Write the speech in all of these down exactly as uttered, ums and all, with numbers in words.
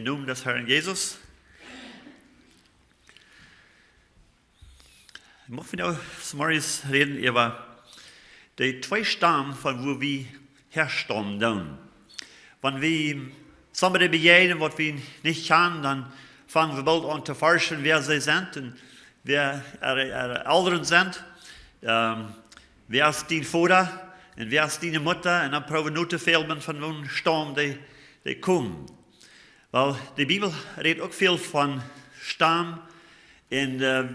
Im Namen des Herrn Jesus. Ekj mucht vondoag zemorjes räden äwa de twee Stammen, von wua wie häastaumen doonen. Wan wie somebody bejäajnen, waut wie nich kjanen, dan fangen wie boolt aun to forschen, wäa see sent un wäa äare, äare Elren sent. Ähm, wäa es dien Voda un wäa es diene Mutta? Un dan proowen wie nu to filmen, von woon Staum dee, dee komen. Wiels de Bibel rät uk väl von Stam. Un, äh,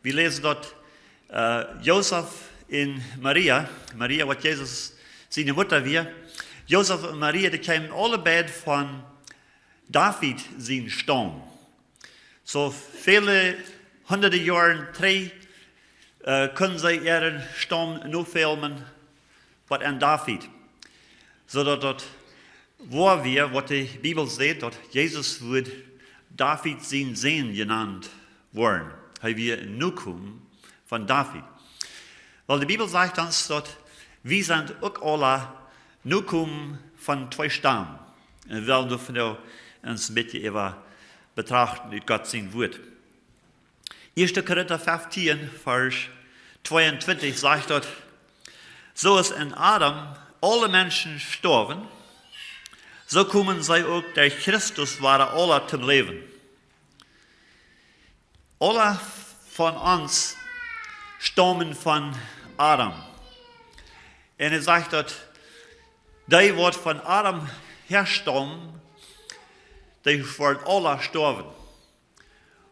wie läsen doa, äh, Josef un Maria. Maria, waut Jesus siene Mutta wia. Josef un Maria, dee kjeemen aule beid von David sien Staum. Soo väle hunderte Joaren trigj, äh, kunnen see äaren Staum nofilmen, waut aun David. Soo daut daut woa wia, waut de Bibel sajcht, daut Jesus wudd David sien Sän jenant woaren. Hee wia een Nokomen von David. Wiels de Bibel sajcht ons, daut wie sent uk aule Nokomen von twee Stam. Un wie wellen doa vondoag een bät äwa betrachten ut Gott sien Wuat. Ieeschte Korinta feftieen, Varsch tweeuntwintich sajcht doa: "Soo aus en Adam aule Menschen stoawen, soo komen see uk derch Christus wada aule toom Läwen." Aule von ons staumen von Adam. Un hee sajcht doa, dee waut von Adam häastaumen, dee woaren aule stoawen.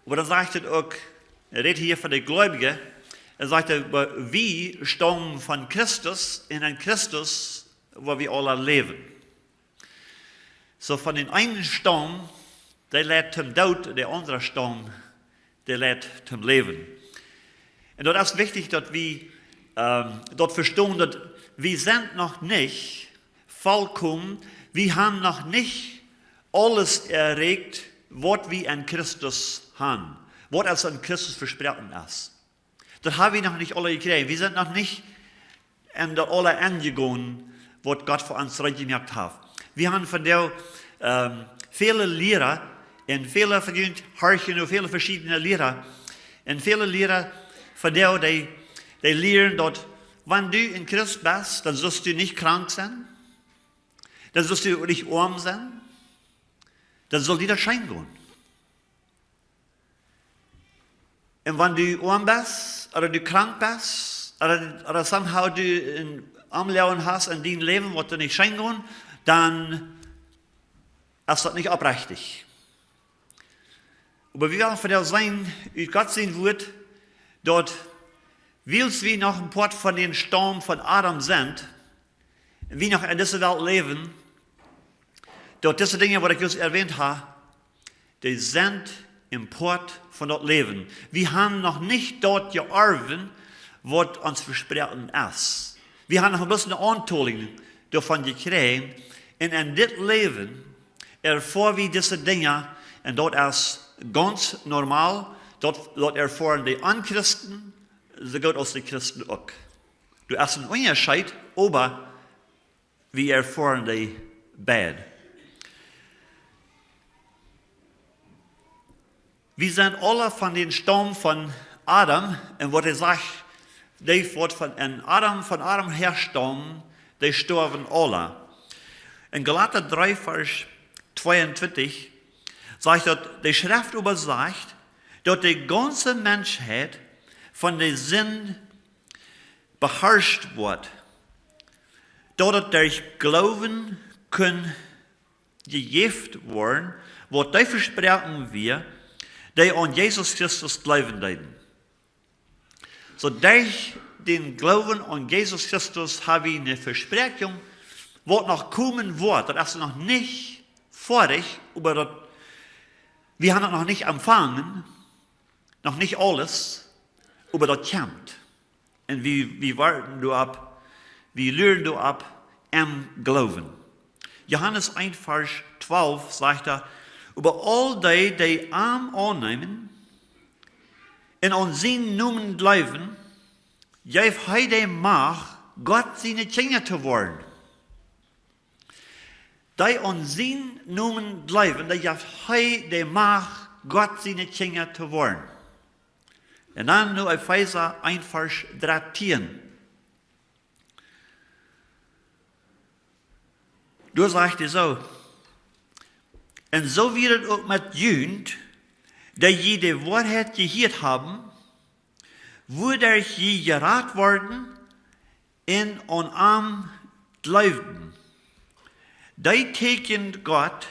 Oba dan sajcht et uk, hee rät hia von de Gleubje, hee sajcht, oba wie staumen von Christus, un en Christus woa wie aule läwen. Soo von dän eenen Staum, dee leit toom Doot, de aundre Staum, dee leit toom Läwen. Un daut es wichtich, daut wie, ähm, daut vestonen, daut wie sent noch nich vollkomen, wie haben noch nich aules erreicht, waut wie en Christus haben, waut ons en Christus vesproaken es. Daut haben wie noch nich aule jekjräajen. Wie sent noch nich en daut aule aunjekomen, waut Gott fa ons reed jemoakt haft. Wie haben vondoag, ähm, väle Liera un väle von junt horchen no väle veschiedne Liera. Un väle Liera vondoag, dee, dee lieren daut, wan du en Christ best, dan sust du nich krank sennen, dan sust du nich oam sennen, dan saul die daut scheen gonen. Un wan du oam best, ooda du krank best, ooda, ooda somehow du een Omloag hast en dien Läwen, waut die nich scheen jeit, dan es daut nich oprechtich. Oba wie wellen vondoag seenen, ut Gott sien Wuat, daut wiels wie noch een Poat von dän Staum von Adam sent, un wie noch en dise Welt läwen, daut dise Dinja, waut ekj jrod erwähnt hab, dee sent een Poat von daut Läwen. Wie haben noch nich daut jeorft, waut ons vesproaken es. Wie haben noch een bät eene Auntolinj doavon jekjräajen. Un en dit Läwen erfoa wie dise Dinja, un daut es gaunz normal, daut, daut erfoaren de Onchristen, soo goot aus de Christen uk. Doa es een Unjascheet, oba wie erfoaren dee beid. Wie sent aule von dän Staum von Adam, un waut hee sajcht, dee waut von en Adam, von Adam häastaumen, dee stoawen aule. En Galata dree, Varsch tweeuntwintich, sajcht daut, de Schreft oba sajcht, daut de gaunze Menschheit von de Sind beharscht woat, daut et derch Gloowen kunn jejäft woaren, waut dee vesproaken wia, dee aun Jesus Christus jleewen deeden. Soo derch dän Gloowen aun Jesus Christus haben wie eene Vespräakjunk, waut noch komen woat. Daut es noch nich foadich, oba daut, wie haben daut noch nich empfangen, noch nich aules, oba daut kjemt. Un wie, wie woaren doaropp, wie luaren doaropp em Gloowen. Johanes eent, Varsch twalf sajcht doa: "Oba aul dee, dee am aunnämen un aun sienen Nomen jleewen, jeef hee de Macht, Gott siene Kjinja to woaren." Dee aun sienen Nomen jleewen, dee jeft hee de Macht, Gott siene Kjinja to woaren. Un dan nu Efeesa eent Varsch dartieen. Doa sajcht hee soo: "Un soo wia et uk met junt, dee jie de Woarheit jehieet haben, wuaderch jie jerat worden un aun am jleewden. Dee teekjend Gott,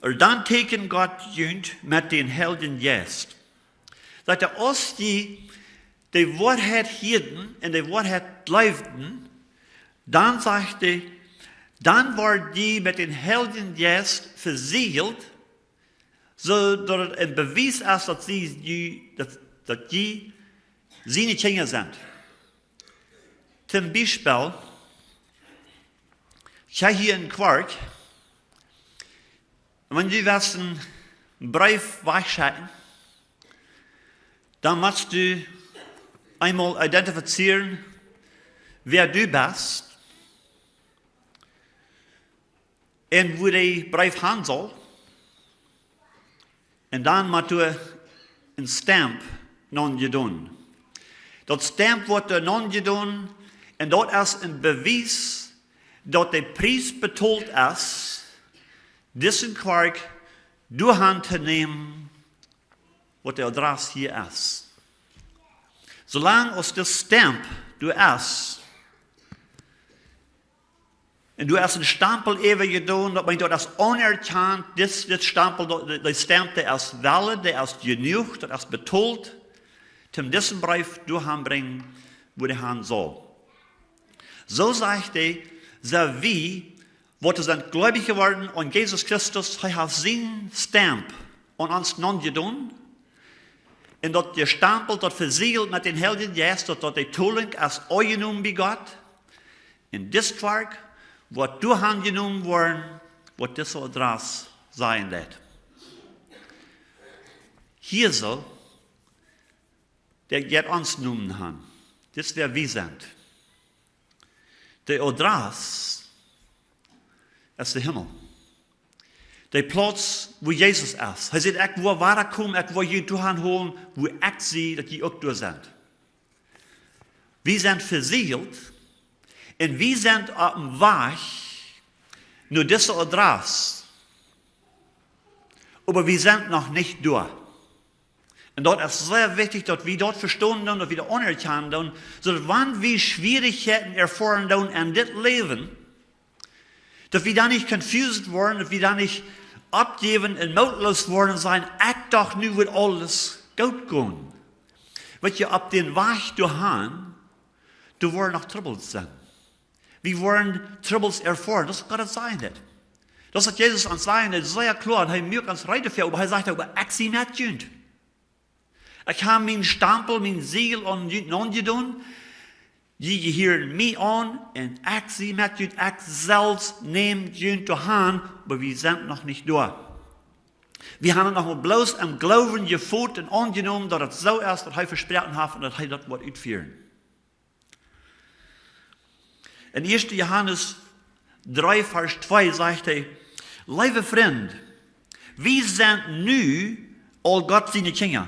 ooda dan teekjend Gott junt met dän Heiljen Jeist." Daut aus jie de Woarheit hieeden un de Woarheit jleewden, dan sajcht hee, dan worden jie met dän Heiljen Jeist vesieejelt, soo daut et een Bewies es, daut jie, jie, daut, daut jie siene Kjinja sent. Toom Biespel, ekj hab hia een Kwark. Wan du west een Breef wajchschekjen, dan motst du eemol identifizieren, wäa du best un wua de Breef han saul. Un dan mott doa een Stamp aunjedonen. Daut Stamp woat doa aunjedonen un daut es een Bewies, daut de Pries betolt es, disen Kwark doa han to nämen, waut de Adress hia es. Soo lang aus dis Stamp doa es, un doa es een Stampel äwajedonen, daut meent, daut es aunerkjant, dis, dis Stampel, daut, de, de Stamp, dee es valid, dee es jenuach, daut es betolt, toom disen Breef doa han brinjen, wua dee han saul. Soo sajcht hee, sent wie, waut wie sent gleubich jeworden aun Jesus Christus, hee haft sienen Stamp aun ons aunjedonen. Un daut jestampelt, daut vesieejelt met dän Heiljen Jeist, daut, daut de Tolunk es aunjenomen bie Gott. Un dis Kwark woat doa han jenomen woaren, waut dise Adress sajen deit. Hia soo, dee jeit ons Nomen han. Dit es wäa wie sent. De Adress es de Himmel. De Plauz, wua Jesus es. Hee sajcht: "Ekj woa wada komen, ekj woa junt doa han holen, wua ekj sie, daut jie uk doa sent." Wie sent vesieejelt un wie sent opp dän Wajch no dise Adress. Oba wie sent noch nich doa. Un daut es sea wichtich, daut wie daut vestonen doonen, daut wie daut aunerkjanen doonen, soo daut wan wie Schwierichkjeiten erfoaren doonen en dit Läwen, daut wie dan nich confused woaren, daut wie dan nich oppjäwen un mootloos woaren, sajen: "Ekj docht, nu woat aules goot gonen." Weetst, opp dän Wajch doahan, doa woaren noch Trubbels sennen. Wie woaren Trubbels erfoaren. Daut es waut Gott sajen deit. Daut es waut Jesus ons sajen deit, sea kloa. Un hee moakt ons reed doafäa, oba hee sajcht uk: "Ekj sie met junt. Ekj hab mienen Stampel, mien Siegel aun junt aunjedonen. Jie jehieren mie aun un ekj sie met junt, ekj selfst näm junt doahan, oba wie sent noch nich doa." Wie haben noch mau bloos em Gloowen jefot un aunjenomen, daut et soo es, waut hee vesproaken haft un daut hee daut woat utfieren. En ieeschte Johanes dree, Varsch twee sajcht hee: "Leewe Frind, wie sent nu aul Gott siene Kjinja.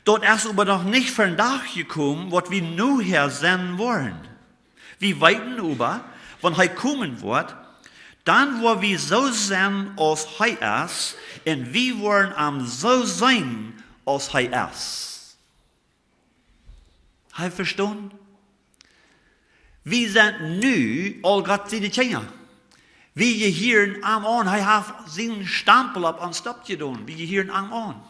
Daut es oba noch nich vondoag jekomen, waut wie nohäa sennen woaren. Wie weeten oba, wan hee komen woat, dan woa wie soo sennen aus hee es, un wie woaren am soo seenen aus hee es." Hab jie vestonen? Wie sent nu aul Gott siene Kjinja. Wie jehieren am aun. Hee haft sienen Stampel opp ons oppjedonen. Wie jehieren am aun.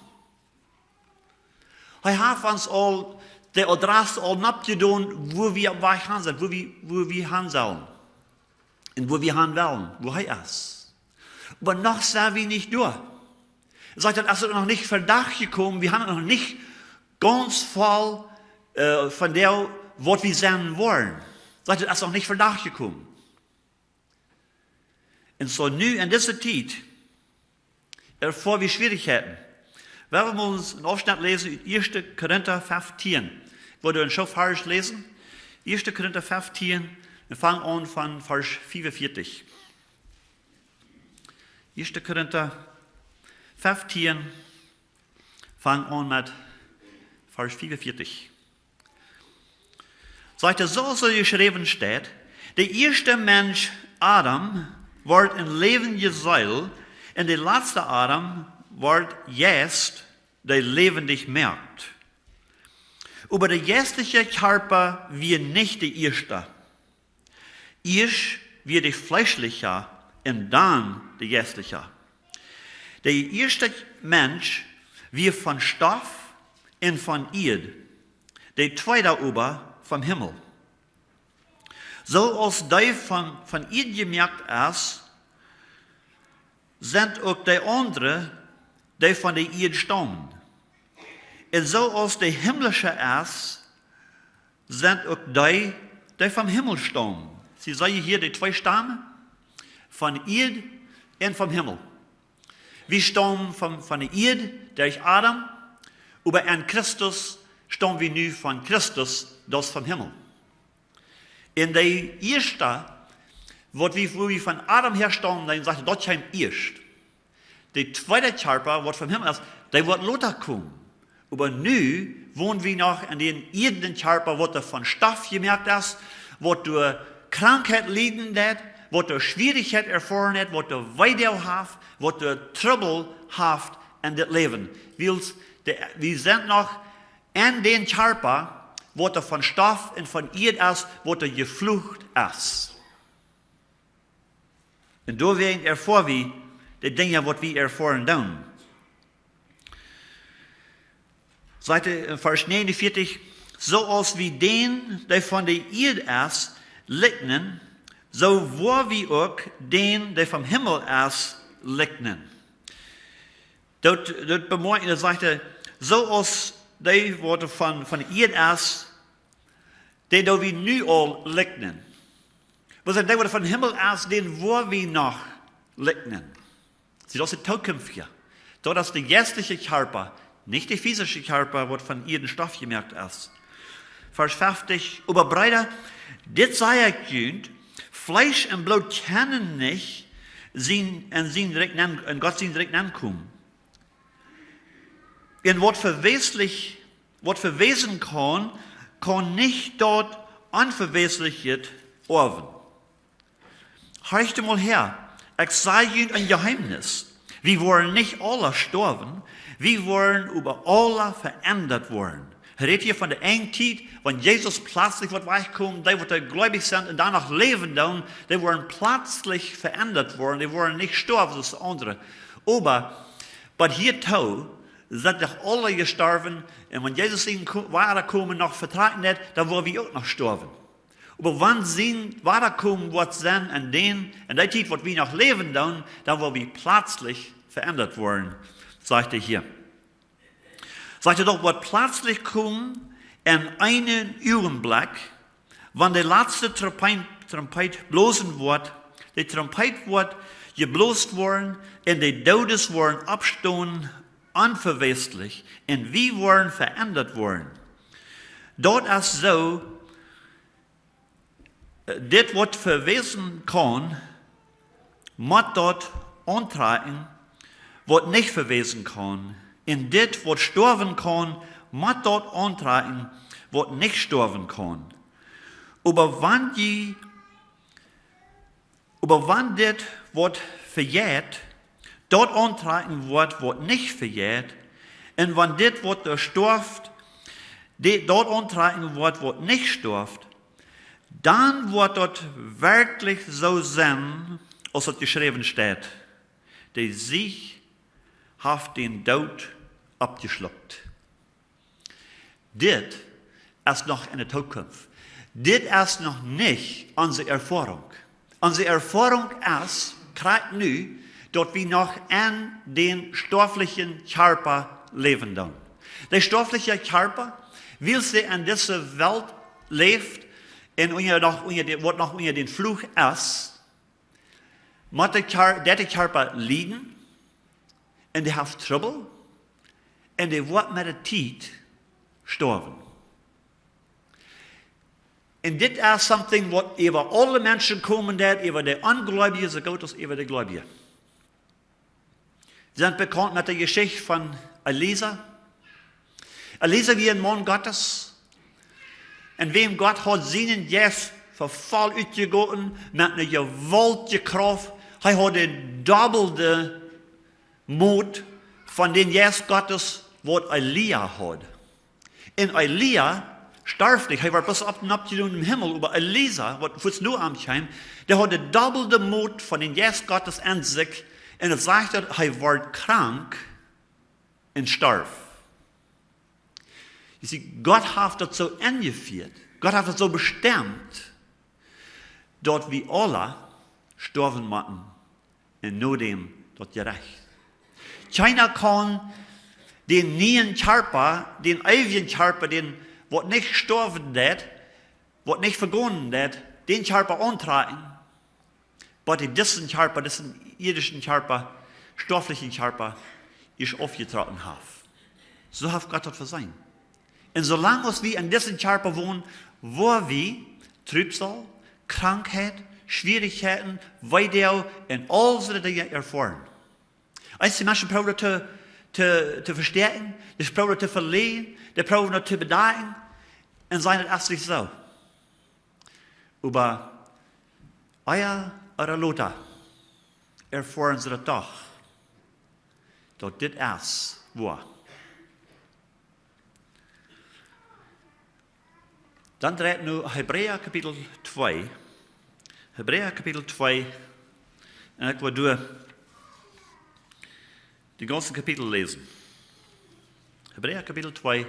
Hee haft ons aul de Adress aul oppjedonen, wua wie opp Wajch han sent, wua wie, wua wie han sellen. Un wua wie han wellen, wua hee es. Oba noch sent wie nich doa. Sajcht, daut es noch nich vondoag jekomen, wie haben noch nich gaunz voll, äh, von däm, waut wie sennen woaren. Sajcht, daut es noch nich vondoag jekomen. Un soo nu en dise Tiet erfoa wie Schwierichkjeiten. Wie wellen mol een Aufschnett läsen ut ieeschte Korinta feftieen. Ekj wull een Schopf Varsch läsen. Ieeschte Korinta feftieen, un fang aun von Varsch fiefunvieetich. Ieeschte Korinta feftieen, fang aun met Varsch fiefunvieetich. Sajcht hee, soo aus et jeschräwen steit: De ieeschte Mensch, Adam, wort een läwendje Seel, un de latste, Adam, wort Jeist, dee läwendich moakt. Oba de jeistelje Kjarpa wia nich de ieeschta. Ieescht wia de fleeschelja un dan de jeistelja. De ieeschte Mensch wia von Stoff un von Ieed, de tweeda oba vom Himmel. Soo aus dee von, von Ieed jemoakt es, sent uk de aundre, dee von de Ieed staumen. Un soo aus de himmlische es, sent uk dee, dee vom Himmel staumen. See, see jie hia de twee Stomen? Von Ieed un vom Himmel. Wie staumen von, von de Ieed derch Adam, oba en Christus staumen wie nu von Christus, daut es vom Himmel. Un de ieeschta, waut wie, wua wie von Adam häastaumen, dan sajcht hee, daut kjeem ieescht. De tweeda Kjarpa, waut vom Himmel es, dee woat lota komen. Oba nu wonen wie noch en dän iednen Kjarpa, waut doa von Stoff jemoakt es, waut doa Krankheit lieden deit, waut doa Schwierichkeit erfoaren haft, waut doa Weedoag haft, waut doa Trubbel haft en dit Läwen. Wiels de, wie sent noch en dän Kjarpa, waut doa von Stoff un von Ieed es, waut doa jeflucht es. Un doawäajen erfoa wie de Dinja, waut wie erfoaren doonen. Sajcht hee en Varsch negenunvierzig: Soo aus wie dän, dee von de Ieed es, likjnen, soo woa wie uk dän, dee vom Himmel es, likjnen. Daut, daut bemoakjen, daut sajcht hee, soo aus dee, waut von, von de Ieed es, dän doo wie nu aul likjnen. Waut sajcht, dee, waut vom Himmel es, dän woa wie noch likjnen. See, daut es de Tookunft hia. Daut es de jeistelje Kjarpa, nich de physische Kjarpa, waut von Ieed un Stoff jemoakt es. Varsch fefzig: Oba Breeda, dit saj ekj junt: Fleesch un Bloot kjennen nich sien, en sien Rikj nenn, en Gott sien Rikj nenkomen. Un waut vewäslich, waut vewäsen kaun, kaun nich daut Onvewäslichet oawen. Horcht mol häa, ekj saj junt een Jeheemnis. Wie woaren nich aula stoawen, wie woaren oba aula veendat woaren. Hee rät hia von de Enjtiet, wan Jesus pletslich woat wajchkomen, dee, waut doa gleubich sent un dan noch läwen doonen, dee woaren pletslich veendat woaren, dee woaren nich stoawen soo aus de aundre. Oba bat hia too sent doch aule jestorwen, un wan Jesus sien Ko-, Wadakomen noch vetrakjen deit, dan woa wie uk noch stoawen. Oba wan sien Wadakomen woat sennen en dän, en dee Tiet, waut wie noch läwen doonen, dan woa wie pletslich veendat woaren, sajcht hee hia. Sajcht hee, daut woat pletslich komen, en eenen Uagenblekj, wan de latste Trompet, Trompet blosen woat, de Trompet woat jeblost woaren, un de Doodes woaren oppstonen, onvewäslich, un wie woaren veendat woaren. Daut es soo, dit, waut vewäsen kaun, mott daut auntrakjen, waut nich vewäsen kaun. Un dit, waut stoawen kaun, mott daut auntrakjen, waut nich stoawen kaun. Oba wan jie, oba wan dit, waut vejeit, daut auntrakjen woat, waut nich vejeit, un wan dit, waut doa stoaft, di-, daut auntrakjen woat, waut nich stoaft, dan woat daut werkjlich soo sennen, aus daut jeschräwen steit: De Siech haft dän Doot oppjeschlukt. Dit es noch en de Tookunft. Dit es noch nich onse Erfoarunk. Onse Erfoarunk es, krakjt nu, daut wie noch en dän stoaflichen Kjarpa läwen doonen. De stoafliche Kjarpa, wiels dee en dise Welt läft un unja, noch unja de, waut noch unja dän Fluch es, mott de Kjar-, deit de Kjarpa lieden, un dee haft Trubbel, un dee woat met de Tiet stoawen. Un dit es something, waut äwa aule Menschen komen deit, äwa de Ongleubje soo goot aus äwa de Gleubje. Sent bekaunt met de Jeschicht von Elisa. Elisa wia een Maun Gottes, en wäm Gott haud sienen Jeist voll utjegoten met eene jewaultje Krauft. Hee haud de dobbelde Mot von dän Jeist Gottes, waut Elia haud. En Elia storf nich, hee wort bloos opp un opp jedonen em Himmel, oba Elisa, waut fuats no am kjeem, dee haud de dobbelde Mot von dän Jeist Gottes en sikj. Un et sajcht, daut hee wort krank un storf. Jie seenen, Gott haft daut soo enjefieet, Gott haft daut soo bestemt, daut wie aula stoawen motten un no däm daut Jerecht. Kjeena kaun dän nieen Kjarpa, dän eewjen Kjarpa, dän, waut nich stoawen deit, waut nich vegonen deit, dän Kjarpa auntrakjen, bat hee disen Kjarpa, disen irdischen Kjarpa, stoaflichen Kjarpa, ieescht aufjetrocken haft. Soo haft Gott daut vesehen. Un soo lang aus wie en disen Kjarpa wonen, woa wie Trübsal, Krankheit, Schwierichkjeiten, Weedoag un aul soone Dinja erfoaren. Eenje Menschen proowen daut to, to, to vestäakjen, dee proowen daut to veläajen, dee proowen daut to bedakjen un sajen, daut es nich soo. Oba ea ooda lota erfoaren see daut doch, daut dit es woa. Dan dreit nu Hebräa Kapitel twee. Hebräa Kapitel twee. Un ekj well doa dän gaunzen Kapitel läsen. Hebräa Kapitel twee.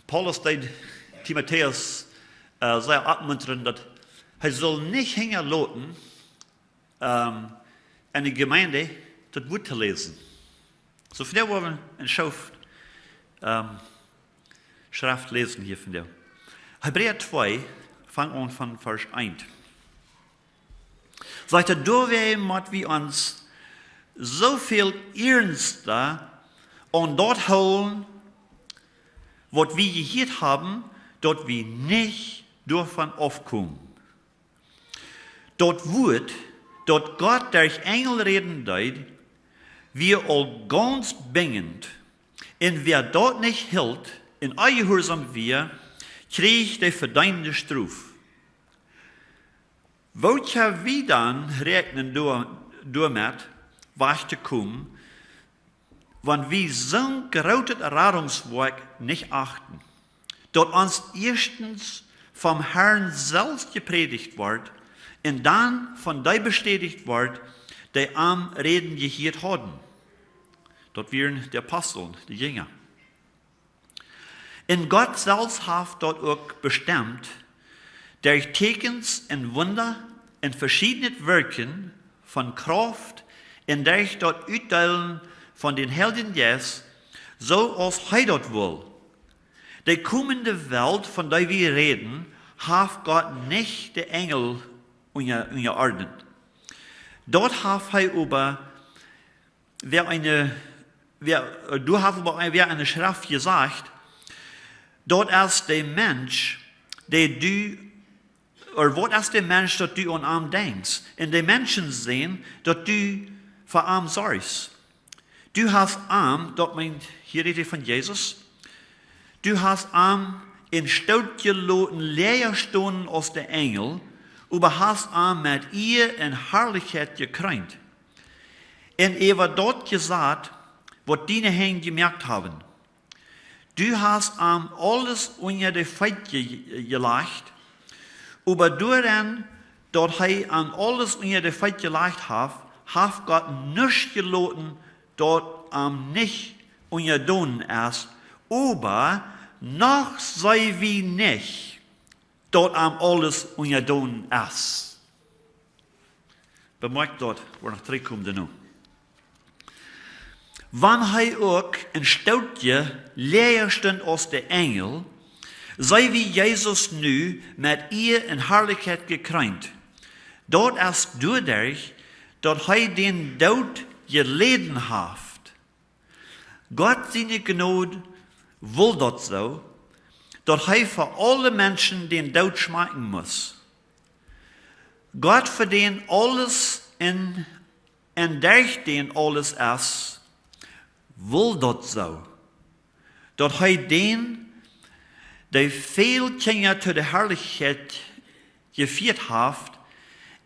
Paulus deed Timotäus, äh, sea oppmuntren, daut hee sull nich hinjaloten, ähm, en de Jemeent daut Wuat to läsen. Soo, vondoag woa wie een Schoof, ähm, Schreft läsen hia vondoag. Hebräa twee, fang aun von Varsch eent. Sajcht hee: "Doawäajen mott wie ons soo väl iernsta aun daut hoolen, waut wie jehieet haben, daut wie nich doavon aufkomen." Daut Wuat, daut Gott derch Enjel räden deed, wia aul gaunz binjent, un wäa daut nich hilt un onjehuarsom wia, kjrieech de vedeende Strof. Woo kjenn wie dan räakjnen doa-, doamet wajch to komen, wan wie soon grootet Radungswoakj nich achten, daut ons ieeschtens vom Herrn selfst jeprädicht wort un dan von dee bestädicht wort, dee am räden jehieet hauden? Daut wieren de Aposteln, de Jinja. Un Gott selfst haft daut uk bestemt, derch Tieekjens un Wunda un veschiednet Wirkjen von Krauft un derch daut Utdeelen von dän Heiljen Jeist, soo aus hee daut wull. De komende Welt, von dee wie räden, haft Gott nich de Enjel unja-, unjaordent. Daut haft hee oba wäa eene, wäa, äh, du hast oba wäa eene Schreft jesajcht, daut es de Mensch, dee du, ooda waut es de Mensch, daut du aun am denkjst, un de Menschen seenen, daut du fa am sorjst? Du hast am, daut meent, hia rät hee von Jesus, du hast am een Stootje loten läaja stonen aus de Enjel, oba hast am met Ea un Harlichkjeit jekreent. Un äwa daut jesat, waut diene Henj jemoakt haben. Du hast am aules unja de Feet je-, jelajcht, oba doaderch, daut hee am aules unja de Feet jelajcht haft, haft Gott nuscht jeloten, daut am nich unjadonen es, oba noch seenen wie nich, daut am aules unjadonen es. Bemoakjt daut, woa noch trigjkomen doano. Wan hee uk een Stootje läaja stunt aus de Enjel, see wie Jesus nu met Ea un Harlichkjeit jekreent. Daut es doaderch, daut hee dän Doot jeläden haft. Gott siene Jnod wull daut soo, daut hee fa aule Menschen dän Doot schmakjen must. Gott, fa dän aules Un, un derch dän aules es, wull daut soo, daut hee dän, dee väl Kjinja to de Harlichkjeit jefieet haft,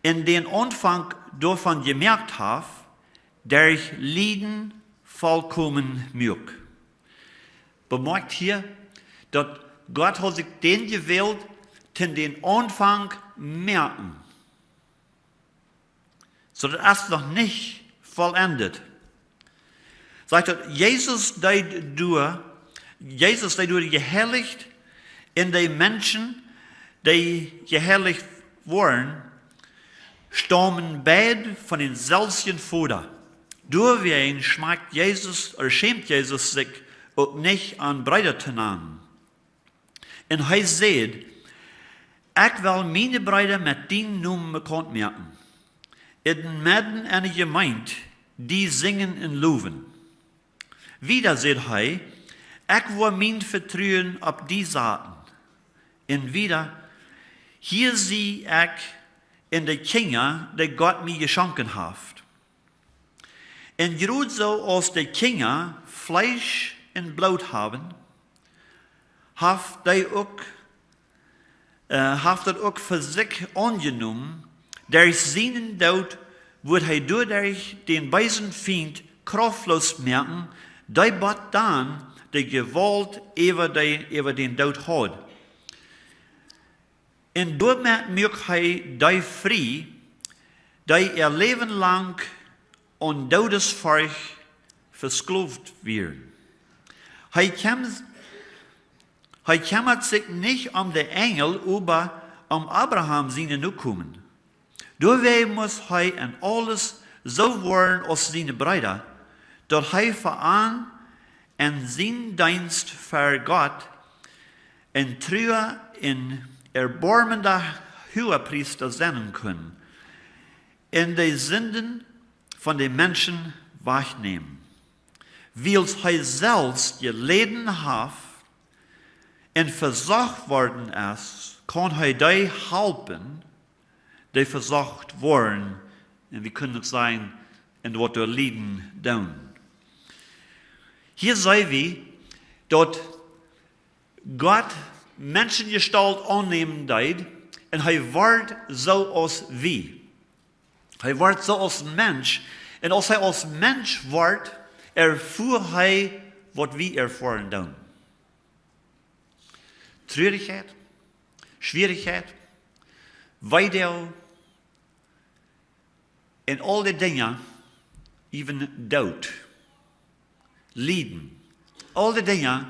un dän Aunfank doavon jemoakt haft, derch Lieden volkomen muak. Bemoakt hia, daut Gott haud sikj dän jewält, dän, dän Aunfank moaken. Soo, daut es noch nich vollendet. Sajcht daut, Jesus deed doa, Jesus deed doa jeheilicht, un de Menschen, dee jeheilicht worden, staumen beid von dänselwjen Voda. Doawäajen schmakjt Jesus, ooda schämt Jesus sikj uk nich, an Breeda to nanen. Un hee säd: "Ekj well miene Breeda met dienen Nomen bekaunt moaken. Enmedden enne Jemeent, die sinjen un lowen." Wieda säd hee: "Ekj woa mien Vetruen opp die saten." Un wieda: "Hia sie ekj un de Kjinja, dee Gott mie jeschonken haft." Un jrod soo aus de Kjinja Fleesch un Bloot haben, haft hee uk, äh, haft daut uk fa sikj aunjenomen, derch sienen Doot wudd hee doaderch dän beesen Fient krauftloos moaken, dee bot dan de Jewault äwa de, äwa dän Doot haud. Un doamet muak hee dee frie, dee äa Läwen lang aun Doodesforcht vesklowt wieren. Hee kjem-, hee kjemmat sikj nich om de Enjel, oba om Abraham siene Nokomen. Doawäajen must hee en aules soo woaren aus siene Breeda, daut hee fa an en sienen Deenst fa Gott een trua un erboarmenda Huagepriesta sennen kunn, un de Sinden von de Menschen wajchnämen. Wiels hee selfst jeläden haft un vesocht worden es, kaun hee dee halpen, dee vesocht woaren, un wie kjennen uk sajen, un waut doa lieden doonen. Hia seene wie, daut Gott Menschenjestault aunnämen deed, un hee wort soo aus wie. Hee wort soo aus een Mensch, un aus hee aus Mensch wort, erfua hee, waut wie erfoaren doonen. Trurichkjeit, Schwierichkjeit, Weedoag, un aul dee Dinja, even Doot, Lieden, aul dee Dinja,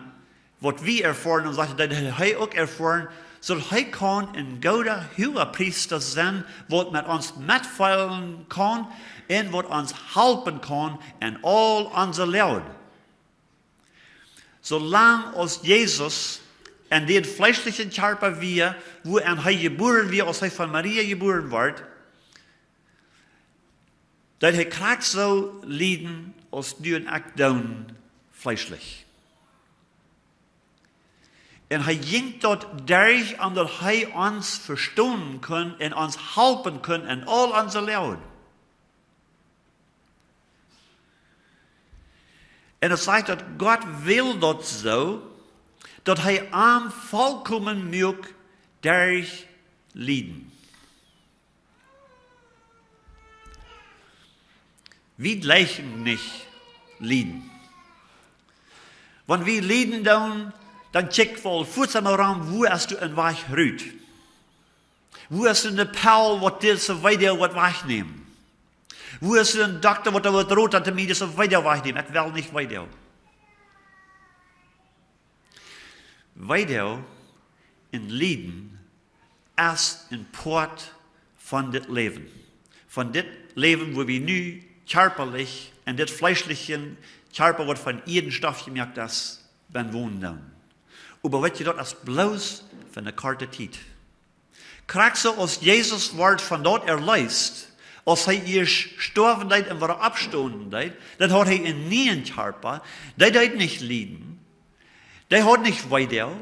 waut wie erfoaren, un sajcht, daut hee uk erfoaren, soo daut hee kaun een gooda Huagepriesta sennen, waut met ons metfeelen kaun un waut ons halpen kaun en aul onse Loag. Soo lang aus Jesus en dän fleeschlichen Kjarpa wia, wua hee jebuaren wia, aus hee von Maria jebuaren wort, deed hee krakjt soo lieden aus du un ekj doonen, fleeschlich. Un hee jinkj daut derch, om daut hee ons vestonen kunn un ons halpen kunn en aul onse Loag. Un et sajcht, daut Gott well daut soo, daut hee am volkomen muak derch Lieden. Wie jlikjen nich Lieden. Wan wie Lieden doonen, dan kjikj wie fuaz emol rom, wua es doa een Wajch rut? Wua es doa een Pell, waut dise Weedoag woat wajchnämen? Wua es doa een Dokta, waut doa woat roden, daut hee mie dise Weedoag wajchnämen? Ekj well nich Weedoag. Weedoag un Lieden es een Poat von dit Läwen. Von dit Läwen, wua wie nu kjarpalich en dit fleeschlichen Kjarpa, waut von Ieedenstoff jemoakt es, bennen wonen doonen. Oba weet jie, daut es bloos fa eene korte Tiet. Krakjt soo aus Jesus wort von daut erleest, aus hee ieescht stoawen deed un wada oppstonen deed, dan haud hee een nieen Kjarpa, dee deed nich lieden, dee haud nich Weedoag,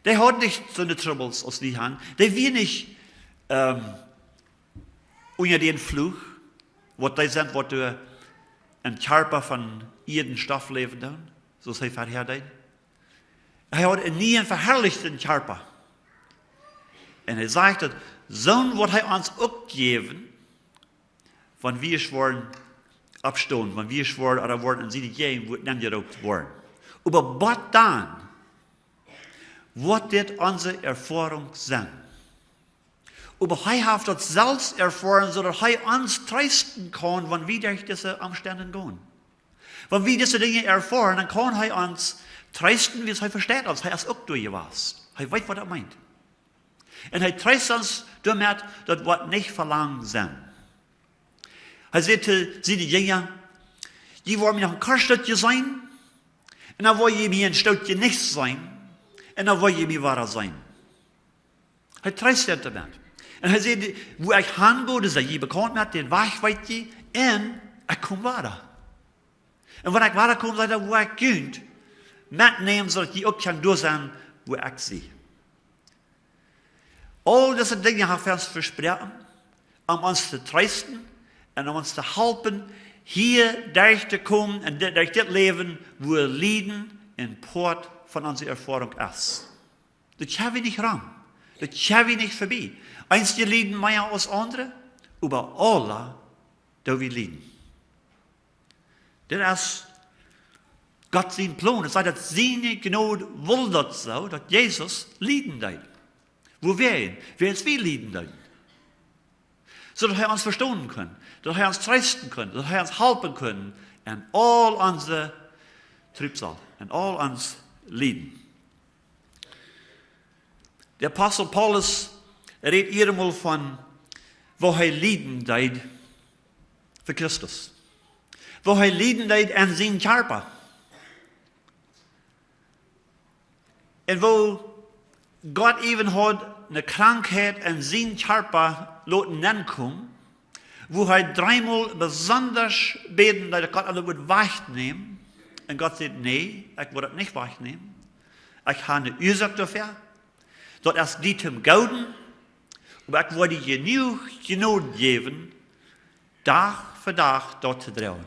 dee haud nich soone Trubbels aus wie han, dee wia nich, ähm, unja dän Fluch, Waut dee sent, waut doa em Kjarpa von Iedenstoff läwen doonen, soo aus hee verhäa deed. Hee haud een nieen veharlichten Kjarpa. Un hee sajcht daut, soon woat hee ons uk jäwen, wan wie woaren oppstonen, wan wie woaren, ooda woaren en siene Jäajenwuat nenjeroopt woaren. Oba waut dan? Woat dit onse Erfoarunk sennen? Oba hee haft daut selfst erfoaren, soo daut hee ons treesten kaun, wan wie derch dise Omstend gonen. Wan wie dise Dinja erfoaren, dan kaun hee ons treesten, wiels hee vesteit ons, hee es uk doa jewast. Hee weet, waut daut meent. Un hee treest ons doamet, daut woat nich velangen sennen. Hee säd to siene Jinja: "Jie woaren mie noch een kort Stootje seenen, un dan woa jie mie een Stootje nich seenen, un dan woa jie mie wada seenen." Hee treest an doamet. Un hee säd: "Wua ekj han go, daut sent jie bekaunt met, dän Wajch weet jie, un ekj kom wada. Un wan ekj wada kom, sajcht hee, woa ekj junt metnämen, soo daut jie uk kjennen doa sennen, wua ekj sie." Aul dise Dinja haft hee ons vesproaken, om ons to treesten un om ons to halpen, hia derch to komen un di-, derch dit Läwen, wua Lieden een Poat von onse Erfoarunk es. Daut kjenn wie nich rom. Daut kjenn wie nich vebie. Eenje lieden mea aus aundre, oba aule doo wie lieden. Dit es Gott sien Plon. Et sajcht, daut siene Jnod wull daut soo, daut Jesus lieden deed. Wuawäajen? Wiels wie lieden deeden. Soo daut hee ons vestonen kunn, daut hee ons treesten kunn, daut hee ons halpen kunn en aul onse Trübsal, en aul ons Lieden. De Apostel Paulus rät hia mol von, woo hee lieden deed fa Christus. Woo hee lieden deed en sienen Kjarpa. Un woo Gott äwen haud eene Krankheit en sienen Kjarpa loten nenkomen, wua hee dreemol besondasch bäden deed, daut Gott am daut wudd wajchnämen. Un Gott säd: "Nä, ekj woa daut nich wajchnämen. Ekj hab eene Uasoak doafäa. Daut es die toom Gooden, oba ekj woa die jenuach Jnod jäwen, Dach fa Dach daut to droagen."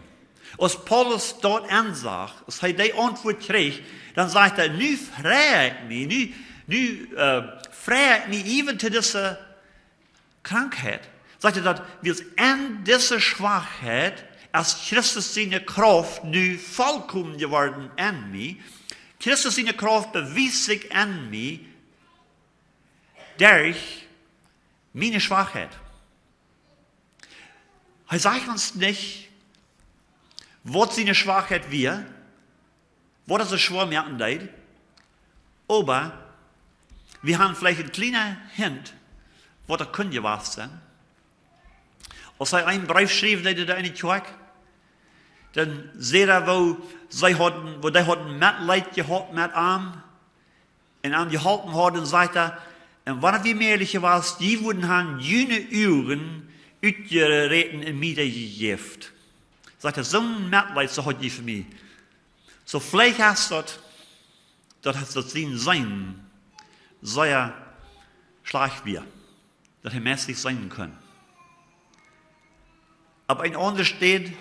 Aus Paulus daut ensach, aus hee dee Auntwuat kjrieech, dan sajcht hee: "Nu frei ekj mie, nu, nu, äh, frei ekj mie äwen to dise Krankheit." Sajcht hee daut, wiels en dise Schwakheit es Christus siene Krauft nu volkomen jeworden en mie. Christus siene Krauft bewiest sikj en mie derch miene Schwakheit. Hee sajcht ons nich, waut siene Schwakheit wia, waut et soo schwoa moaken deed, oba wie haben veleicht een kjlienen Hint, waut daut kunn jewast sennen. Aus hee eenen Breef schreef, deed hee doa en de Kjoakj, dan säd hee, woo see hauden, woo dee hauden Metleet jehaut met am, un am jeholpen hauden, sajcht hee: "Un wan et wia mäajlich jewast, jie wudden han june Uagen utjeräten un mie dee jejäft." Sajcht hee: "Soon Metleet, soo haud jie fa mie." Soo veleicht es daut, daut hee daut sien Seenen sea schlajcht wia, daut hee meist nich seenen kunn. Opp eene aundre Städ,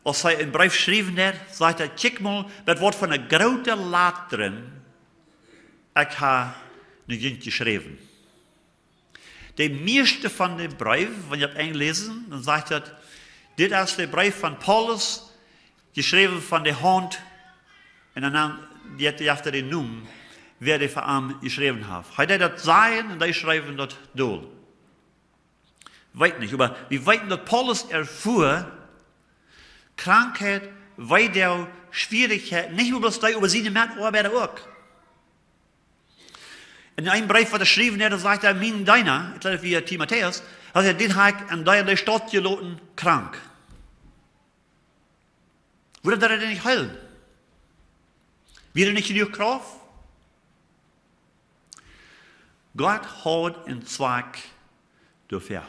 aus hee eenen Breef schriewen deed, sajcht hee: "Kjikj mol, met waut fa eene groote Last doa, ekj hab no junt jeschräwen." De mieeschte von dän Breef, wan jie opp Enjlisch läsen, dan sajcht daut: "Dit es de Breef von Paulus, jeschräwen von de Haunt", un dan, dan, dee haft, dee haft dän Nomen, wäa dee fa am jeschräwen haft. Hee deed daut sajen un dee schreewen daut dol. Weet nich, oba wie weeten, daut Paulus erfua Krankheit, Weedoag, Schwierichkjeiten, nich mau bloos dee, oba siene Metoabeida uk. En eenen Breef, waut hee schriewen deed, dan sajcht hee: "Mien Deena", ekj jleew, wia Timotäus, sajcht hee: "Dän hab ekj en dee, en dee Staut jeloten krank." Wuarom deed hee dän nich heelen? Wia doa nich jenuach Krauft? Gott haud een Zwakj doafäa.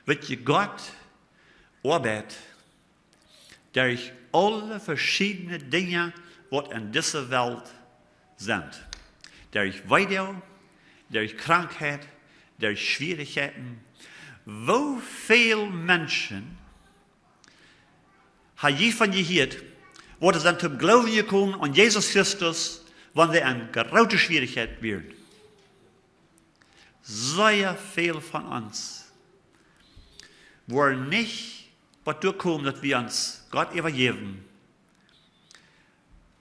Weet jie, Gott oabeit derch aule veschiedne Dinja, waut en dise Welt sent. Derch Weedoag, derch Krankheit, derch Schwierichkjeiten. Woo väl Menschen ha jie von jehieet, waut sent toom Gloowen jekomen aun Jesus Christus, wan see en groote Schwierichkjeit wieren? Sea väl von ons woaren nich bat doa komen, daut wie ons Gott äwajäwen,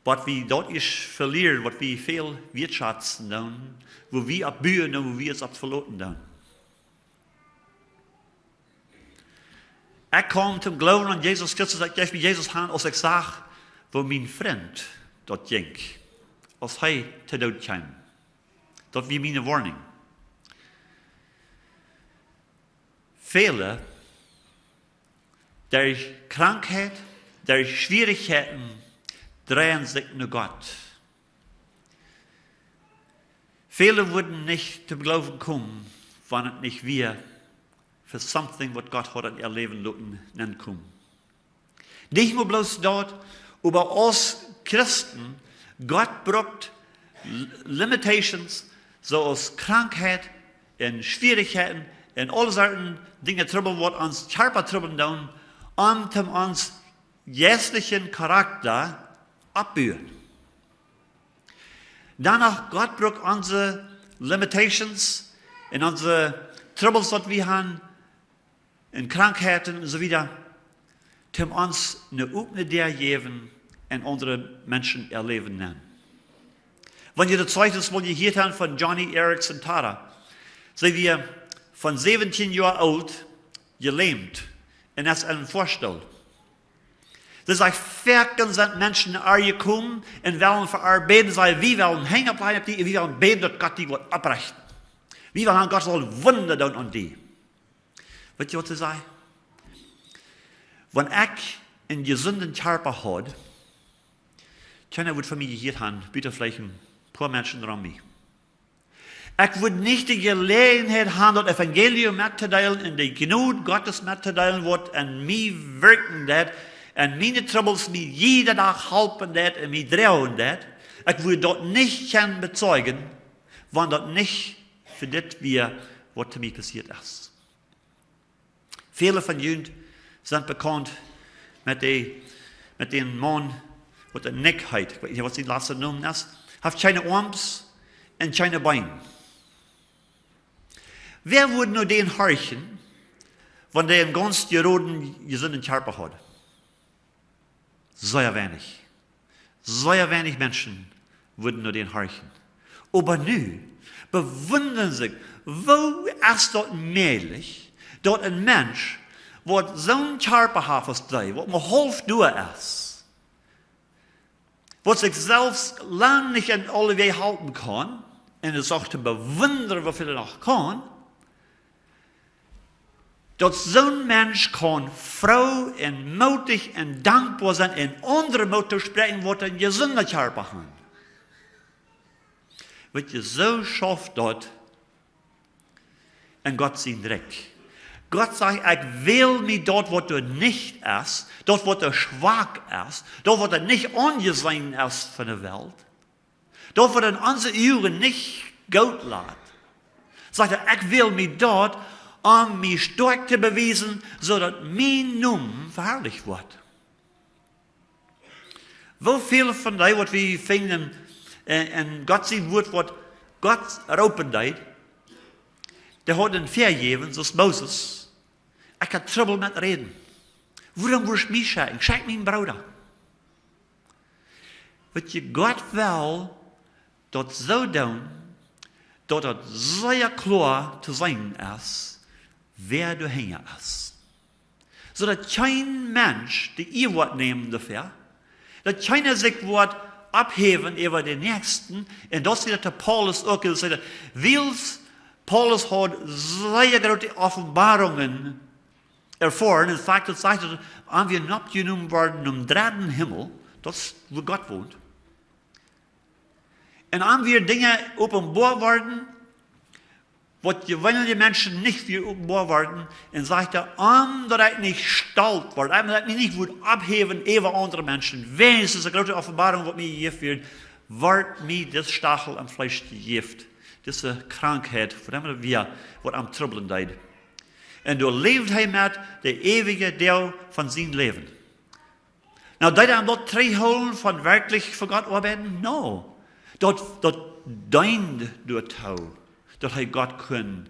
bat wie daut ieescht velieren, waut wie väl wieettschazen doonen, woo wie opp buen doonen, woo wie ons opp veloten doonen. Ekj kjeem toom Gloowen aun Jesus Christus, ekj jeef mie Jesus han, aus ekj sach, woo mien Frint daut jinkj, aus hee to Doot kjeem. Daut wia miene Woarnunk. Väle, derch Krankheit, derch Schwierichkjeiten, dreien sikj no Gott. Väle wudden nich toom Gloowen komen, wan et nich wia fa something, waut Gott haud en äa Läwen loten nenkomen. Nich mau bloos daut, oba aus Christen, Gott brukt l-, limitations, soo aus Krankheit un Schwierichkjeiten un aule Sorten Dinja, Trubbel, waut ons Kjarpa trubblen doonen, om toom ons jeistlichen Charakta oppbuen. Doano, Gott brukt onse limitations un onse Trubbels, waut wie han, un Krankheiten un soo wieda, toom ons ne opne Däa jäwen un aundre Menschen äa Läwen nenn. Wan jie daut Zeichnis mol jehieet han von Joni Eareckson Tada, see wia von säwentieen Joa oolt jelämt un es en Foastool. See sajcht, foaken sent Menschen no äa jekomen un wellen fa äa bäden, säd see, wie wellen Henj oppläajen opp die, wie wellen bäden, daut Gott die woat opprechten. Wie wellen han, Gott saul Wunda doonen aun die. Weet jie, waut see säd? Wan ekj en jesunden Kjarpa haud, kjeena wudd von mie jehieet han, buta veleicht en poa Menschen rom mie. Ekj wudd nich de Jeläajenheit han, daut Evangelium mettodeelen un de Jnod Gottes mettodeelen, waut en mie wirkjen deit, un miene Trubbels mie jieda Dach halpen deit un mie droagen deit. Ekj wudd daut nich kjennen bezeijen, wan daut nich fa dit wia, waut to mie passieet es. Väle von junt sent bekaunt met de, met dän Maun, waut de Nick heet. Ekj weet nich, waut sien latsta Nomen es. Haft kjeene Oarms un kjeene Been. Wäa wudd no dän horchen, wan dee en gaunz jeroden, jesunden Kjarpa haud? Sea weinich. Sea weinich Menschen wudden no dän horchen. Oba nu bewundren see, woo es daut mäajlich, daut een Mensch, waut soon Kjarpa haft aus dee, waut mau haulf doa es, waut sikj selfst lang nich en aule Wäaj halpen kaun, un et es uk to bewundren, woo väl hee noch kaun, daut soon Mensch kaun froo un mootich un dankboa sennen un aundre Moot toospräakjen, waut een jesunden Kjarpa han. Weet jie, soo schauft daut en Gott sien Rikj. Gott sajcht, ekj wäl mie daut, waut doa nich es, daut, waut doa schwak es, daut, waut doa nich aunjeseenen es von de Welt, daut, waut en onse Uagen nich goot lat, sajcht hee, ekj wäl mie daut, om mie stoakj to bewiesen, soo daut mien Nomen veharlicht woat. Woo väl von dee, waut wie finjen en, en Gott sien Wuat, waut Gott roopen deed, dee hauden väajäwen, soo aus Moses: Ekj hab Trubbel met räden. Wuarom wurscht mie schekjen? Schekj mienen Brooda. Weet jie, Gott well daut soo doonen, daut daut sea kloa to seenen es, wäa doahinja es. Soo daut kjeen Mensch de Iea woat nämen doafäa, daut kjeena sikj woat opphäwen äwa dän Näakjsten. Un daut sajcht hee to Paulus uk, hee sajcht, wiels Paulus haud sea groote Openboarungen erfoaren. En Fakt, daut sajcht, daut am wia oppjenomen worden em dredden Himmel, daut es, wua Gott wont. Un am wieren Dinja openboa worden, waut jeweenelje Menschen nich wia openboa worden. Un sajcht hee, om daut ekj nich stolt wort, om daut ekj mie nich wudd opphäwen äwa aundre Menschen, wäajens dise groote Openboarunk, waut mie jejäft wort, wort mie dit Stachel aum Fleesch jejäft, dise Krankheit, waut emma daut wia, waut am trubblen deed. Un doa läwd hee met de eewje Deel von sien Läwen. Nu, deed am daut trigjhoolen von werkjlich fa Gott oabeiden? No. Daut, daut deend doatoo, daut hee Gott kunn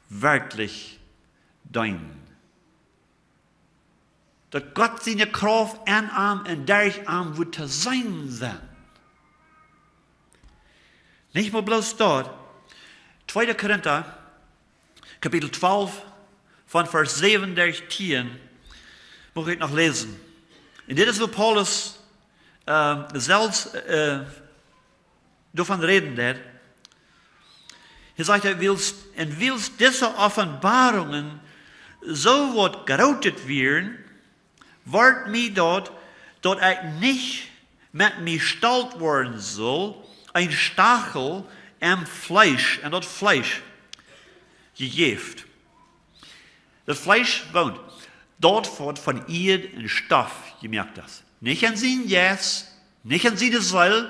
werkjlich deenen. Daut Gott siene Krauft en am un derch am wudd to seenen sennen. Nich mau bloos daut. Tweede Korinta, Kapitel twalf, von Varsch säwen derch tieen, mucht ekj noch läsen. Un dit es, woo Paulus, ähm, selfst, äh, doavon räden deed. Hee sajcht, hee wiels, un wiels dise Openboarungen soo waut Grootet wieren, wort mie daut, daut ekj nich met mie stolt woaren sull, een Stachel em Fleesch, en daut Fleesch jejäft. Daut Fleesch woont. Daut waut von Ieed un Stoff jemoakt es. Nich en sien Jeist, nich en siene Seel,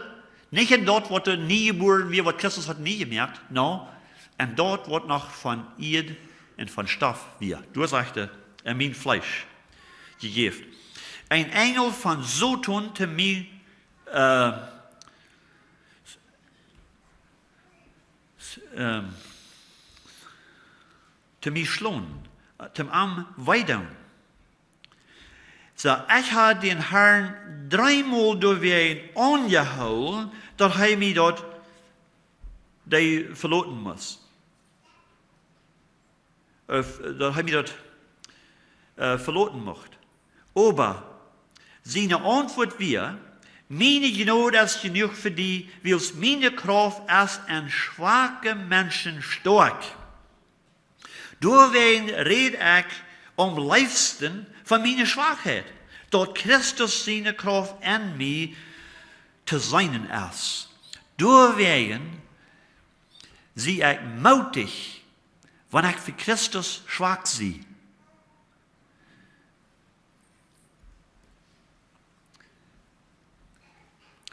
nich en daut waut doa nie jebuaren wia, waut Christus haud nie jemoakt. No, en daut waut noch von Ieed un von Stoff wia. Doa sajcht hee, en mien Fleesch jejäft. Een Enjel von Soton to mie, äh, s-, ähm, to mie schlonen, äh, to am wee doonen. Soo, ekj hab dän Harn dreemol doawäajen aunjehoolen, daut hee mie daut, dee veloten must. Äh, daut hee mie daut, äh, veloten mucht. Oba siene Auntwuat wia: Miene Jnod es jenuach fa die, wiels miene Krauft es en schwake Menschen stoakj. Doawäajen räd ekj aum leefsten von miene Schwakheit, daut Christus siene Krauft en mie to seenen es. Doawäajen sie ekj mootich, wan ekj fa Christus schwak sie.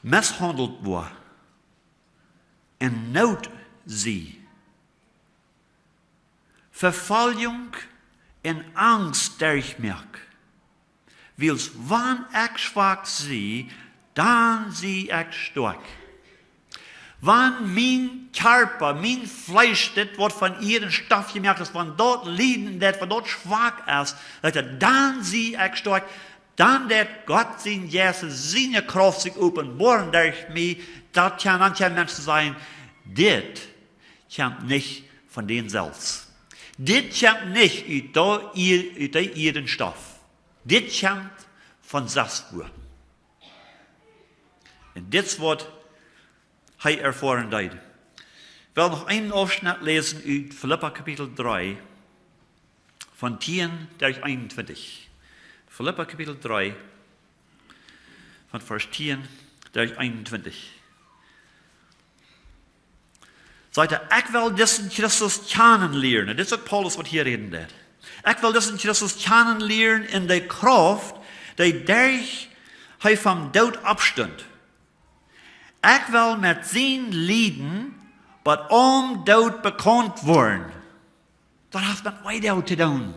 Misshaundelt woa, en Noot sie, Vefoljunk un Angst derchmoak. Wiels wan ekj schwak sie, dan sie ekj stoakj. Wan mien Kjarpa, mien Fleesch, dit waut von Ieed un Stoff jemoakt es, wan daut lieden deit, wan daut schwak es, sajcht hee, dan sie ekj stoakj, dan deit Gott sien Jeist, siene Krauft sikj openboaren derch mie, daut kjennen, dan kjennen Menschen sajen, dit kjemt nich von dän selfst. Dit kjemt nich ut dee Ieed, ut dee Ieed un Stoff. Dit kjemt von sestwua. Un dit es waut hee erfoaren deed. Ekj well noch eenen Aufschnett läsen ut Filippa Kapitel dree, von tieen derch eenuntwintich. Filippa Kapitel dree, von Varsch tieen derch eenuntwintich. Sajcht hee, ekj well disen Christus kjanen lieren. Un dit es uk Paulus, waut hia räden deit. Ekj well disen Christus kjanen lieren en de Krauft, dee derch hee vom Doot oppstunt. Ekj well met sien Lieden bat aum Doot bekaunt woaren. Daut haft met Weedoag to doonen.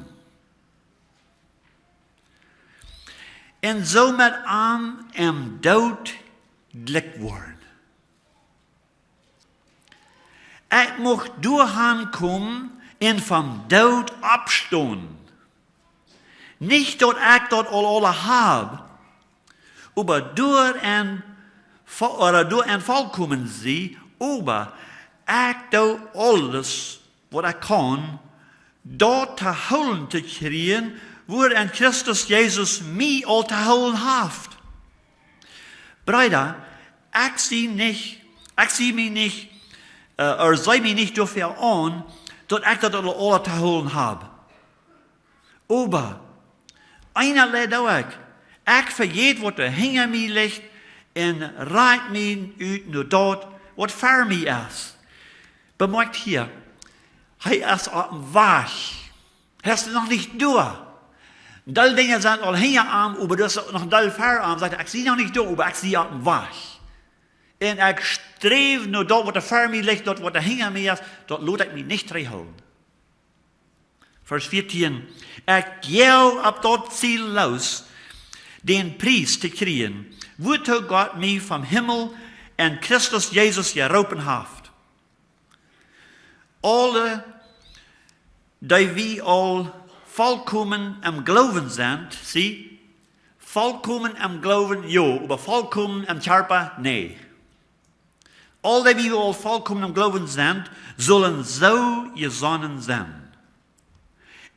Un soo met am em Doot jlikj woaren. Ekj mucht doahan komen un vom Doot oppstonen. Nich daut ekj daut aul aula hab, oba doa en, oda doa en volkomen sie, oba ekj doo aules waut ekj kaun, daut to hoolen to kjrieen, wua en Christus Jesus mie aul to hoolen haft. Breeda, ekj sie nich, ekj sie mie nich, äh, oda see mie nich doafäa aun, daut ekj daut aul aula to hoolen hab. Oba eena Sach doo ekj. Ekj vejät waut doa hinja mie licht un rakj mie ut no daut waut ver mie es. Bemoakjt hia, hee es oppem Wajch. Hee es noch nich doa. Deel Dinja sent aul hinja am, oba doa es noch een Deel ver am. Sajcht hee, ekj sie noch nich doa, oba ekj sie oppem Wajch. Un ekj sträw no daut waut doa ver mie licht, daut waut doa hinja mie es, daut lot ekj mie nich trigjhoolen. Varsch vieetieen: Ekj joag opp daut Ziel loos, dän Pries to kjrieen, wuatoo Gott mie vom Himmel en Christus Jesus jeroopen haft. Aule, dee wie aul volkomen em Gloowen sent, see, volkomen em Gloowen, jo, oba volkomen em Kjarpa, nä. Aule, dee wie aul volkomen em Gloowen sent, sullen soo jesonnen sennen.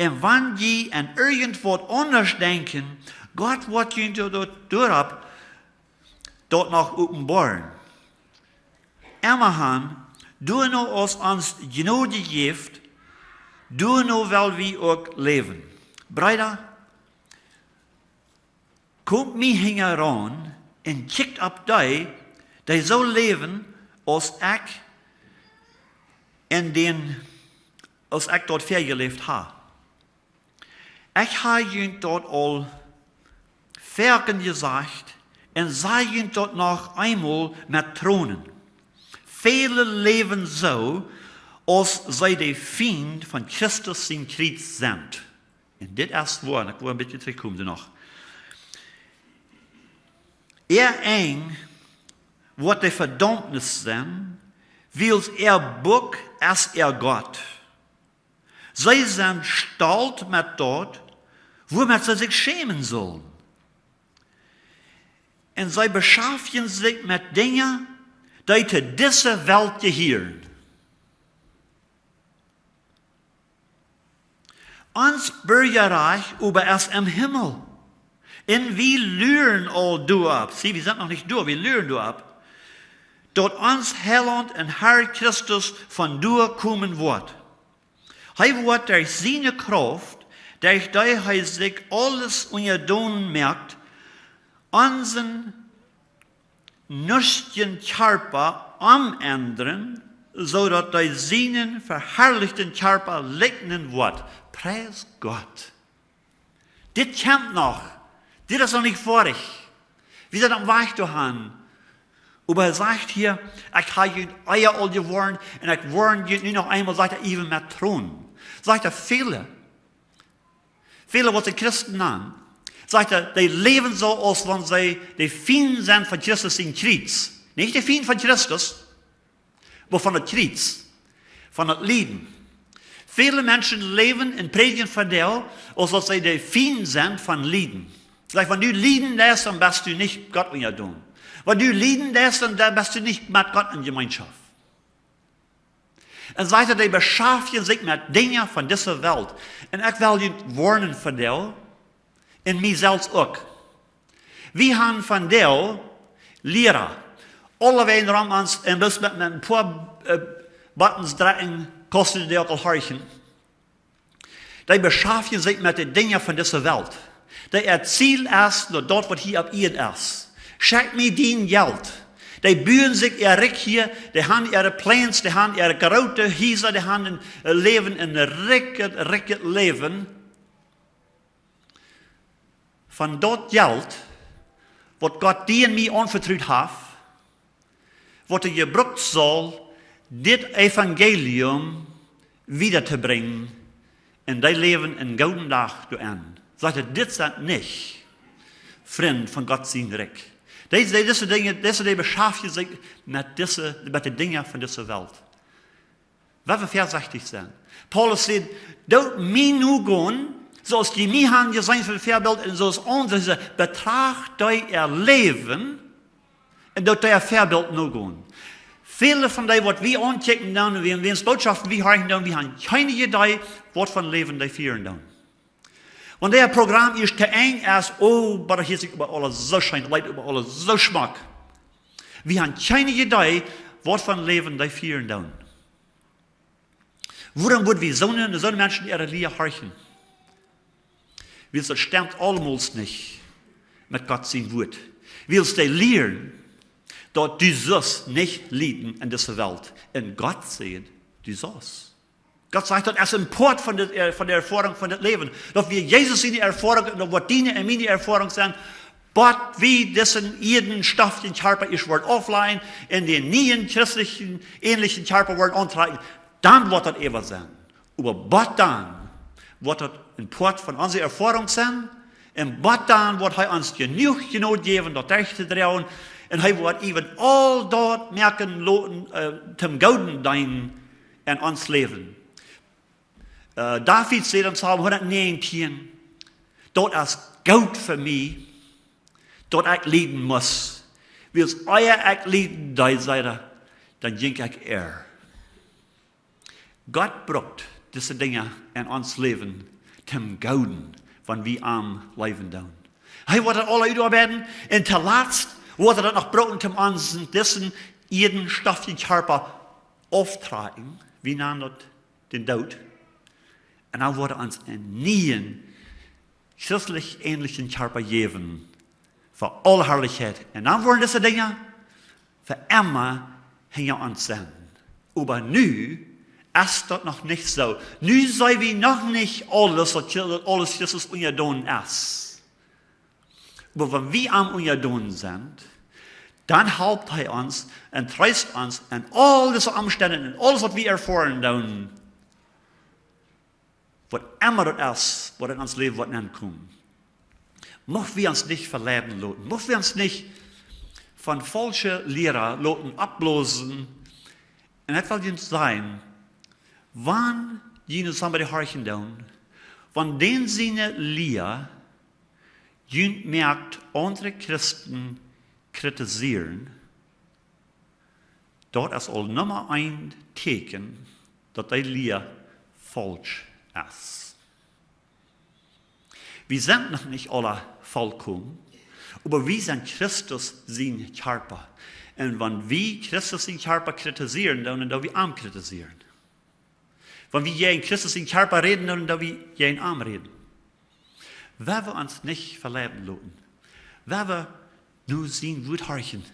Un wan jie aun irjent waut aundasch denkjen, Gott woat junt daut doaropp daut noch openboaren. Emmahan, doano aus ons Jnod jejäft, doano well wie uk läwen. Breeda, komt mie hinjaraun un kjikjt opp dee, dee soo läwen aus ekj en dän, aus ekj daut väajeläft ha. Ekj ha junt daut aul foaken jesajcht un saj junt daut noch eemol met Tronen. Väle läwen soo, aus see de Fiend von Christus sien Kjriez sent. Un dit es woa, ekj woa een bät trigjkomen doano. Äa Enj woat de Vedaumnis sennen, wiels äa Buak es äa Gott. See sent stolt met daut, wuamet see sikj schämen sullen. Un see beschaftjen sikj met Dinja, dee to dise Welt jehieren. Ons Birjarajcht oba es em Himmel. Un wie luren aul doaropp. See, wie sent noch nich doa, wie luren doaropp, daut ons Heilaunt un Herr Christus von doa komen woat. Hee woat derch siene Krauft, derch dee hee sikj aules unjadon moakt, onsen nuschtjen Kjarpa omendren, soo daut dee sienen veharlichten Kjarpa likjnen woat. Pries Gott. Dit kjemt noch. Dit es noch nich foadich. Wie sent aum Wajch doahan. Oba hee sajcht hia: Ekj ha junt ea aul jewoarnt un ekj woarn junt nu noch eemol, sajcht hee, iewen met Tronen. Sajcht hee, väle, väle waut sikj Christen nanen, sajcht hee, dee läwen soo aus wan see de Fiend sent von Christus sien Kjriez. Nich de Fiend von Christus, oba von daut Kjriez, von daut Lieden. Väle Menschen läwen un prädjen vondoag, aus wan see de Fiend sent von Lieden. Sajcht, wan du lieden deist, dan best du nich Gott unjadon. Wan du lieden deist, dan, dan best du nich met Gott en Jemeenschoft. Un sajcht hee, dee beschaftjen sikj met Dinja von dise Welt. Un ekj well junt woarnen vondoag, un mie selfst uk. Wie han vondoag Liera aulewäajen rom ons, un bloos met, met een poa, äh, Buttons drekjen, kaust du dee uk aul horchen. Dee beschaftjen sikj met de Dinja von dise Welt. Dee äa Ziel es, daut daut, waut hia opp Ieed es. Schekj mie dien Jelt. Dee buen sikj äa Rikj hia, dee han äare Plans, dee han äare groote Hiesa, dee han een, äh, läwen een rikjet, rikjet Läwen. Von daut Jelt, waut Gott die un mie aunvetrut haft, waut hee jebrukt saul, dit Evangelium wieda to brinjen un dee läwen een gooden Dach doa aun. Sajcht hee, dit sent nich Frind von Gott sien Rikj. Dee, dee, dise Dinja, dise, dee beschaftjen sikj met dise, met de Dinja von dise Welt. Wie motten väasechtich sennen. Paulus sajcht: Doot mie nogonen, soo aus jie mie han jeseenen fa een Väabilt, un soo aus aundre, see, betracht dee äa Läwen un doot dee äa Väabilt nogonen. Väle von dee, waut wie aunkjikjen dan, wie, wie äare Bootschoft wie hieren dan, wie han kjeene Iedee, waut fa een Läwen dee fieren dan. Wan daut Program ieescht to Enj es, oh, oba hia es oba aules soo scheen, leet oba aules soo schmock. Wie han kjeene Iedee, waut fa een Läwen dee fieren dan. Wuarom wudd wie soone, soone Menschen äare Lia horchen? Wiels daut stemt aulemol nich met Gott sien Wuat. Wiels dee lieren, daut du saust nich lieden en dise Welt. Un Gott sajcht, du saust. Gott sajcht, daut es een Poat von de, äh, von de Erfoarunk von daut Läwen. Daut wia Jesus siene Erfoarunk un daut woat diene un miene Erfoarunk sennen, bat wie disen ieednen stofflichen Kjarpa ieescht woaren aufläajen un dän nieen christlichen, änlichen Kjarpa woaren auntrakjen. Dan woat daut äwa sennen. Oba bat dan woat daut een Poat von onse Erfoarunk sennen. Un bat dan woat hee ons jenuach Jnod jäwen, daut derch to droagen. Un hee woat äwen aul daut moaken loten, äh, toom Gooden deenen en ons Läwen. Äh, David sajcht em Psalm hundatnäajentieen: "Daut es goot fa mie, daut ekj lieden must. Wiels ea ekj lieden deed, sajcht hee, dan jinkj ekj äa." Gott brukt dise Dinja en ons Läwen toom Gooden, wan wie am leewen doonen. Hee woat daut aula utoabeiden un toolatst woat hee daut noch bruken toom onsen, disen ieedensstoffjen Kjarpa auftrakjen. Wie nanen daut dän Doot. Un dan woat hee ons eenen nieen, christlich änlichen Kjarpa jäwen fa aule Harlichkjeit. Un dan woaren dise Dinja fa emma hinja ons sennen. Oba nu es daut noch nich soo. Nu sent wie noch nich aules, daut Je-, daut aules Christus unjadonen es. Oba wan wie am unjadonen sent, dan halpt hee ons un treest ons en aul dise Omstend, en aules waut wie erfoaren doonen, waut emma daut es, waut en ons Läwen woat aunkomen. Mucht wie ons nich veleiden loten. Mucht wie ons nich von faulsche Liera loten oppblosen. Un ekj well junt sajen, wan jie nu somebody horchen doonen, wan dän siene Lia junt moakt aundre Christen kritisieren, daut es aul Numma eent Tieekjen, daut dee Lia faulsch es. Wie sent noch nich aula vollkomen, oba wie sent Christus sien Kjarpa. Un wan wie Christus sien Kjarpa kritisieren, dan, dan doo wie am kritisieren. Wan wie jäajen Christus sien Kjarpa räden, dan doo wie jäajen am räden. Woa wie ons nich veleiden loten. Woa wie nu sien Wuat horchen.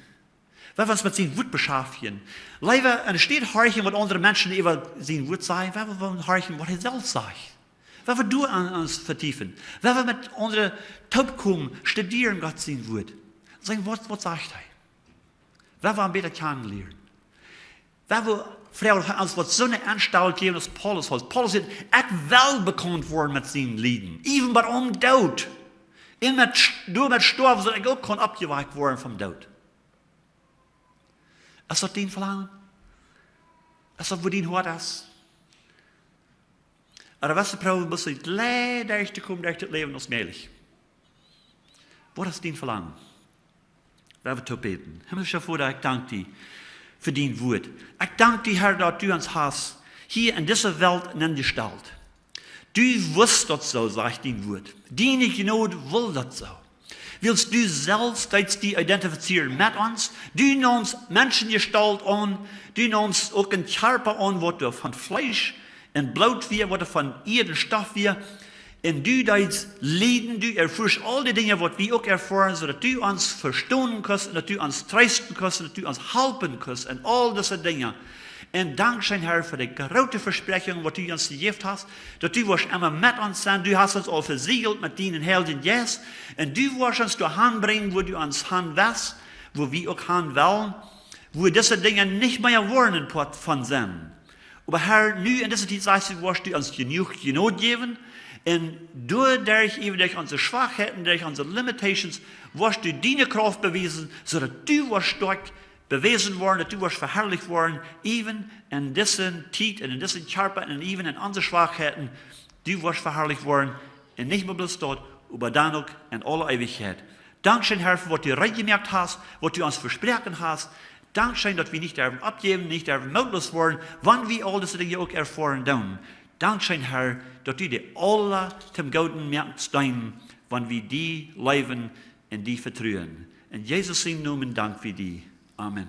Woa wie ons met sien Wuat beschaftjen. Leewa enne Städ horchen, waut aundre Menschen äwa sien Wuat sajen, woa wie horchen, waut hee selfst sajcht. Woa wie doa aun ons vetiefen. Woa wie met aundre toopkomen, studieren Gott sien Wuat. Sajen, waut, waut sajcht hee? Woa wie am bäta kjanen lieren. Woa wie froagen, ons woat soone Enstalunk jäwen aus Paulus haud. Paulus säd: "Ekj well bekaunt woaren met sien Lieden. Äwen bat aum Doot. Un met, doamet stoawen, soo daut ekj uk kaun oppjewakjt woaren vom Doot." Es daut dien Velangen? Es daut, wua dien Hoat es? Ooda woascht du proowen, bloos soo leidich to komen derch dit Läwen aus mäajlich? Waut es dien Velangen? Woa wie toop bäden. Himmlischa Voda, ekj dank die fa dien Wuat. Ekj dank die, Herr, daut du ons hast hia en dise Welt nenjestalt. Du wist daut soo, sajcht dien Wuat. Diene Jnod wull daut soo. Wiels du selfst deetst die identifizieren met ons. Du naumst Menschenjestalt aun. Du naumst uk een Kjarpa aun, waut doa von Fleesch un Bloot wia, waut doa von Ieed un Stoff wia. Un du deetst lieden, du erfuascht aul dee Dinja, waut wie uk erfoaren, soo daut du ons vestonen kaust un daut du ons treesten kaust un daut du ons halpen kaust un aul dise Dinja. Un dankscheen, Herr, fa de groote Vespräakjunk, waut du ons jejäft hast, daut du woascht emma met ons sennen. Du hast ons aul vesiegelt met dienen Heiljen Jeist. Un du woascht ons doahan brinjen, wua du ons han west, wua wie uk han wellen, wua dise Dinja nich mea woaren een Poat von sennen. Oba Herr, nu en dise Tiet sajchst du, woascht du ons jenuach Jnod jäwen. Un doaderch, äwen derch onse Schwakheiten, derch onse limitations, woascht du diene Krauft bewiesen, soo daut du woascht stoakj bewäsen woaren, daut du woascht veharlicht woaren, äwen en dise Tiet un en disen Kjarpa un äwen en onse Schwakheiten, du woascht veharlicht woaren, un nich mau bloos doa, oba dan uk en aule Eewichkjeit. Dankscheen, Herr, fa waut du reed jemoakt hast, waut du ons vesproaken hast. Dankscheen, daut wie nich derwen oppjäwen, nich derwen mootloos woaren, wan wie aul dise Dinja uk erfoaren doonen. Dankscheen, Herr, daut du dee aula toom Gooden moakst deenen, wan wie die leewen un die vetruen. En Jesus sienen Nomen dank wie die. Amen.